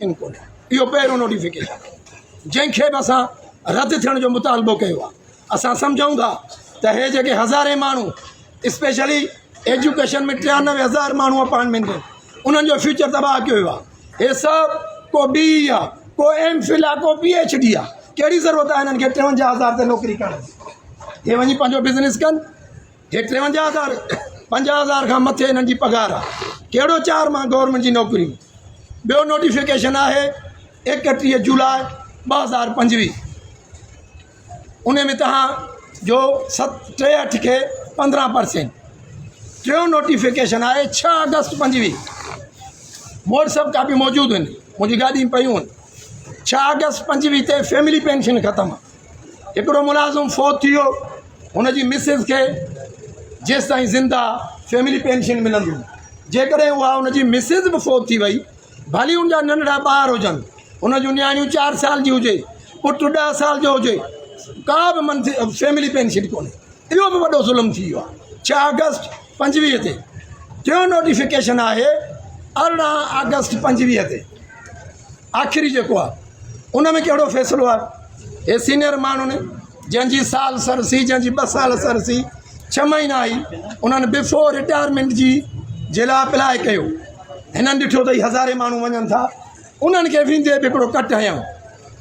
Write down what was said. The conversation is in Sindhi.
ڪونهي. اهو پهريون نوٽيفڪيشن جنهن کي به اسان رد ٿيڻ جو مطالبو ڪيو آهي. اسان سمجهون ٿا ته هي جيڪي هزارين ماڻهو اسپيشلي ايجوڪيشن ۾ 93 هزار ماڻهو اپائنٽمينٽ آهن انهن جو فيوچر تباهه ڪيو ويو آهي. هي سڀ ڪو بي اي آهي ڪو ايم فل آهي ڪو پي ايڇ ڊي آهي. ڪهڙي ضرورت آهي هنن کي 53 هزار تي نوڪري ڪرڻ جي؟ هي وڃي پنهنجو بزنس ڪن. هي 53 هزار 50 هزار کان مٿي هنن جي پگهار آهي. ڪهڙو چار مان گورنمينٽ جي نوڪريون. ٻيو نوٽيفڪيشن آهي 31 جولاء 2025 ان ۾ تهان جو ست ٽي اٺ کي 15 پرسينٽ. ٽيون نوٽيفڪيشن آهي 6 آگسٽ 25 مون وٽ سڀ ڪاپيون موجود آهن منهنجي گاڏي ۾ پيون آهن. 6 آگسٽ 25 تي فيملي پينشن ختم. هڪڙو ملازم فوت ٿي ويو هن جي مسز کي جيستائين زنده فيملي پينشن ملندي. جيڪڏهن اها هن جي مسز به فوت ٿي وئي ڀلي ان جا ننڍڙا ٻار هجن هن جون نياڻيون 4 سال جي هجي پٽ 10 سال جو هجي ڪا به منٿ فيملي پينشن ڪونهي. اهو به وڏو ظلم ٿي ويو آهي. 6 آگسٽ 25 تي ٽيون نوٽيفڪيشن آهي 18 آگسٽ 25 تي آخري جيڪو آهي ان ۾ ڪهڙو فيصلو آهي؟ هي سينئر ماڻهن جنهن جي سال سرسي جنهن جي 2 سال سرسي 6 مهينا آئي انهن بفور رٽائرمينٽ جي جي لاء اپلاء ڪيو. هنن ڏٺو ته هي هزارين ماڻهو وڃن ٿا انهن کي ويندي به هڪڙو ڪٽ هنيائون.